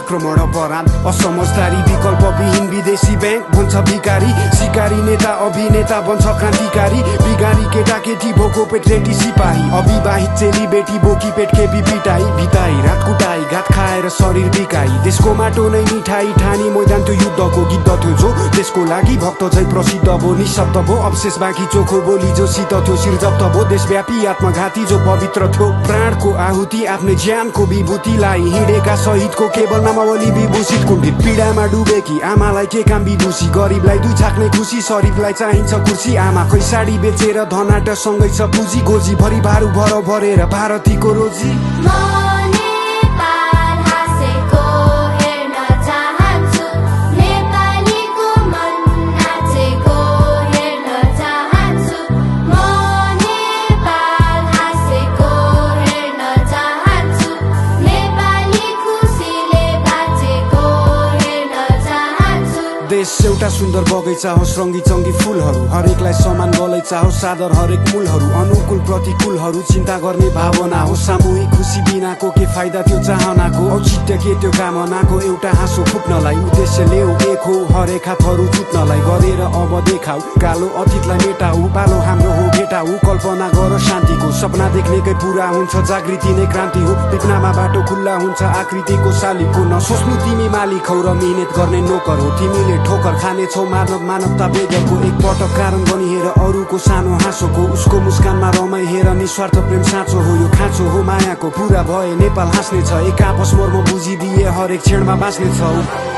आक्रमण अपराध असमझदारी विकल्पविहीन विदेशी बैंक भन्छ भिकारी शिकारी नेता अभिनेता बन्छ क्रान्तिकारी बिगारी केटाकेटी भोको पेट रेटी सिपाही अविवाहित चेली बेटी बोकी पेट खेपी पिटाई भिताई रात कुटाई घात खाएर शरीर बिकाई देशको माटो नै मिठाई ठानी मैदान त्यो युद्धको गिद्ध थियो जो देशको लागि भक्त झै प्रसिद्ध भो निशब्द भो अवशेष बाँकी चोखो बोली जो शीत थियो शिर जप्त भो देशव्यापी आत्मघाती जो पवित्र थियो प्राणको आहुति आफ्नै ज्यानको विभूतिलाई हिँडेका शहीदको केवल नामावली विभूषित कुण्ठित पीडामा डुबेकी आमालाई के काम विदुषी गरिबलाई दुई छाक्ने खुसी शरीफलाई चाहिन्छ कुर्सी आमाकै साडी बेचेर धनाट सँगै छ पुँजी गोजी भरि भारू भर भरेर भारतीको रोजी देश एउटा सुन्दर बगैँचा होस् रङ्गी चङ्गी फुलहरू हरेकलाई समान गलैँचा होस् सादर हरेक मूलहरू अनुकूल प्रतिकूलहरू चिन्ता गर्ने भावना हो सामूहिक खुसी बिनाको के फाइदा त्यो चाहनाको औचित्य के त्यो कामनाको एउटा हाँसो फुट्नलाई उद्देश्य ल्याऊ एक हो हरेक हातहरू जुट्नलाई गरेर अब देखाऊ कालो अतीतलाई मेटाऊ पालो हाम्रो हो भेटाऊ कल्पना गर शान्तिको सपना देख्नेकै पुरा हुन्छ जागृति नै क्रान्ति हो विपनामा बाटो खुल्ला हुन्छ आकृतिको शालिको नसोच्नु तिमी मालिक हौ र मिहिनेत गर्ने नोकर हो तिमीले ठोकर खानेछौ मानवता बेगरको एक पटक कारण बनी हेर अरूको सानो हाँसोको उसको मुस्कानमा रमाई हेर निस्वार्थ प्रेम साँचो हो यो खाँचो हो मायाको पुरा भए नेपाल हाँस्ने छ एक आपस मर्म बुझिदिए हरेक क्षणमा बाँच्ने छ।